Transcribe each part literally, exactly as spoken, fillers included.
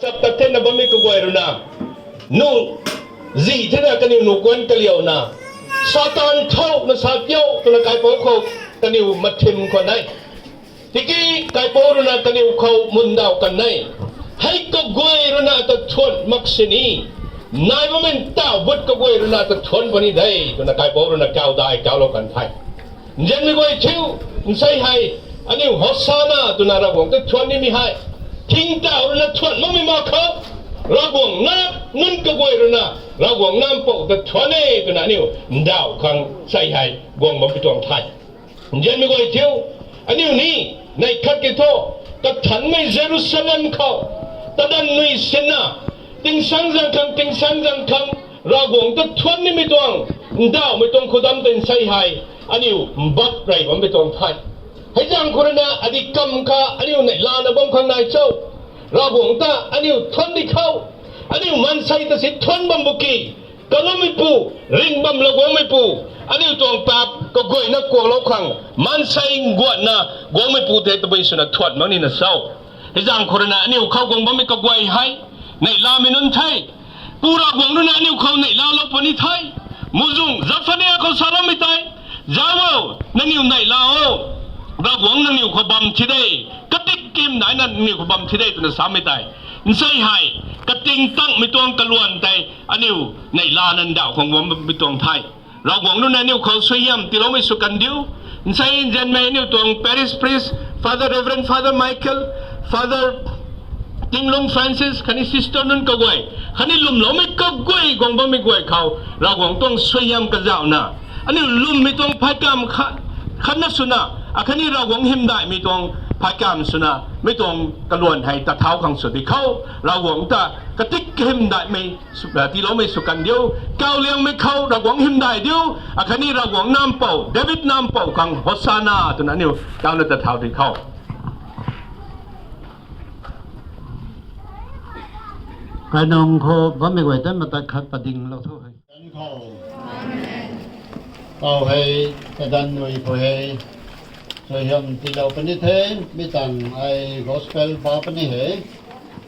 Chap ta thena bammei kaguay rui na, nu, zi thena kaniw nu kuan kaliau na, Satan thow na sa piau twna kaipouc khou kaniw mathim khwan e. Tiki kaipouc rui na kaniw khou mundauh kan e. Hei kaguay rui na ta thuan mak sini, nai bammei ntaw but kaguay rui na ta thuan puni de twna kaipouc rui na kau dai kaulou kan the. Nzianmei guay thiu, nsei hei, aniu Hosana twna Ravguangc ta thuan nimei hei, thingtauh rui na thuan makmei mak khou, Ravguangc na, nunc kaguay rui na, Ravguangc nampouh ta thuan e twna aniu ndauh khang nsei hei guang bam pi tuang the. Nzianmei guay thiu, aniu ni, neih khat ki thu, kathanmei Jerusalem khou, tadan nui sinna, tingsaengzaeng khang, tingsaengzaeng khang, Ravguangc ta thuan nimei tuang, ndauhmei tuang khudam tei nsei hei, aniu mbak rey bam pi tuang the. Hei zaeng khou rui na adi kam kha aniu neihlana bam khang nai cho. Ravguangc ta aniu thuan di khou, aniu maansei ta si thuan bam bu ki, kaloumeipu, ringh bam laguangmeipu, aniu tuang paap kaguayna kuaklou khang, maansei nguatna guangmeipu tei tabui swna thuan mak nina cho. Hei zaeng khou rui na aniu khou guang bammei kaguay hei, neihlamei nunc the. Pu Ravguangc rui na aniu khou neihlalou puni the. Muhzwng Zephania khou saloumei tei, zauc o, nangniw neihla o, Ravguangc nangniw khou bam thi de, katik kim naina nangniw khou bam thi de twna samei tei, nsei hei, kating tangmei tuang kaluan tei, aniu neihlana ndauh khang guang bam pi tuang the. Ravguangc rui na aniu khou suaihiam tiiloumei sw kan diu. Nsei nzianmei aniu tuang parish priest, Father Reverend Father Michael, Father Tinglung Francis, khatni sister nunc kaguay, khatni lwmloumei kaguay guang bammei guay khou, Ravguangc tuang suaihiam kazauhna, aniu lwmmei tuang phaikam kha-, khatna swna, akhatni Ravguangc hymdaihmei tuang phaikam swna, mi tuang kaluan hei ta thau khang sw di khou, Ravguangc ta katik kahymdaihmei, tiiloumei sw kan diu, kauliangmei khou Ravguangc hymdaih diu, akhatni Ravguangc nampouh, David nampouh khang Hosana twna aniu tauna ta thau di khou. Kainung khou bammei guay ta matat khat padinglou tho hei. Kan khou. Tau hei, kadan nui khou hei, suaihiam tiilou puni the, mi tang ai gospel pa puni hei,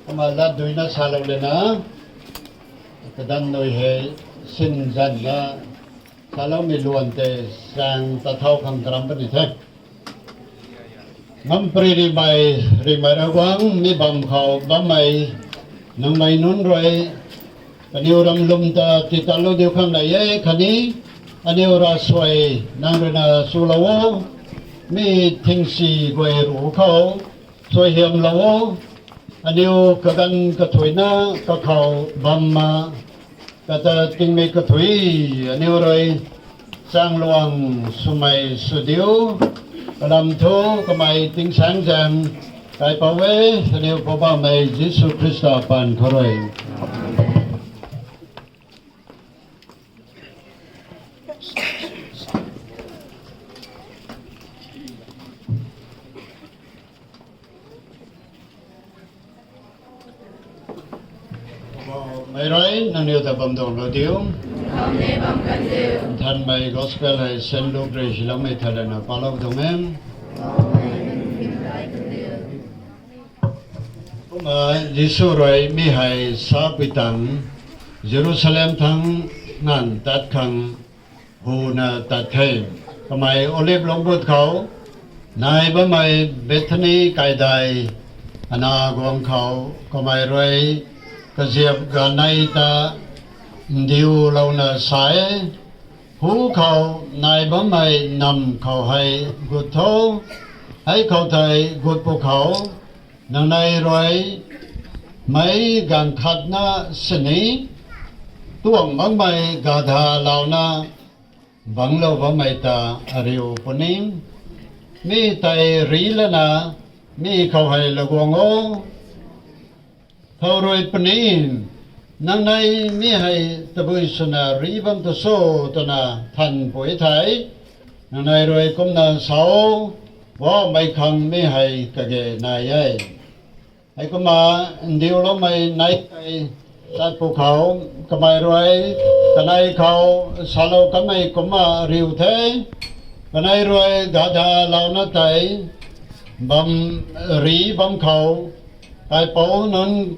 kumna lat duina salou lana, kadan nui hei, sinzanna, saloumei luan tei, saeng ta thau khang karam puni the. Ngampri rimei, rimei Ravguangc, mi bam khou bammei, nangmei nunc rui, kaniw ramlum ta titanlou diu khang nai e khatni, aniu ravsuai, nang rui na chulou o, mi thingsi guay ruc khou, suaihiamlou o, aniu kaganv kathuicna kakhou bam ma, kata tingmei kathuic, aniu rui, chaengluang swmei sw diu, kalam thu kamei tingsaengzaeng, kaipouc e, aniu Poubauhmei Jisu Khrista paan khou rui. Meic rui, nangniw ta bam tuanglou diu. Nthanmei gospel hei Saint Luke rui hyloumei thaylana palou tuang e. Kumna Jisu rui mi hei sapui tang, Jerusalem thangc nganv tat khang huna tat the. Kamei Olive lungc but khou, nai bammei Bethany kaidai, ana guang khou, kamei rui, kaziap ganei ta, ndiulouna sa e, hu khou, nai bammei namv khou hei gut tho, hei khou tei gut pwkhou, nangnei rui, meic gaanv khatna sini, tuang makmei gadha louna, bangclou bammei ta ariu puni, mi tei ri lana, mi khou hei laguang o, thow rui puni, nangnei mi hei tabui swna ri bam tu cho twna thanpui thei, nangnei rui kumna sa o, Poubauhmei khang mi hei kage nai e. Heikumna ndiuloumei nei tei tat pwkhou, kamei rui, kanei khou, salou kanmei kumna riu the, kanei rui gadha louna tei, bam, ri bam khou, kaipouc nunc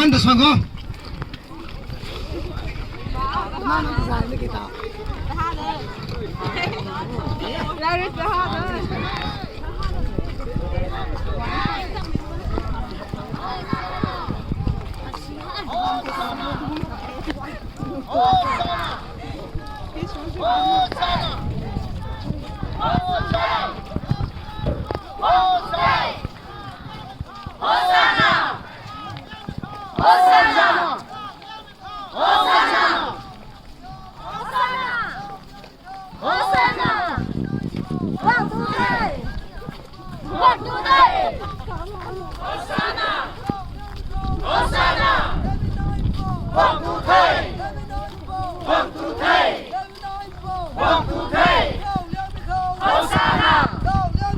One the song go. Hosanna! Hosanna! Hosanna! Guang tu the! Guang tu the! Hosanna! Hosanna! Guang tu the! Guang tu the! Guang tu the! Hosanna! Hosanna! Guang tu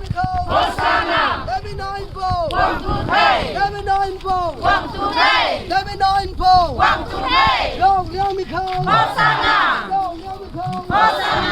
the! Guang tu the! Guang tu the! Hosanna! Hosanna!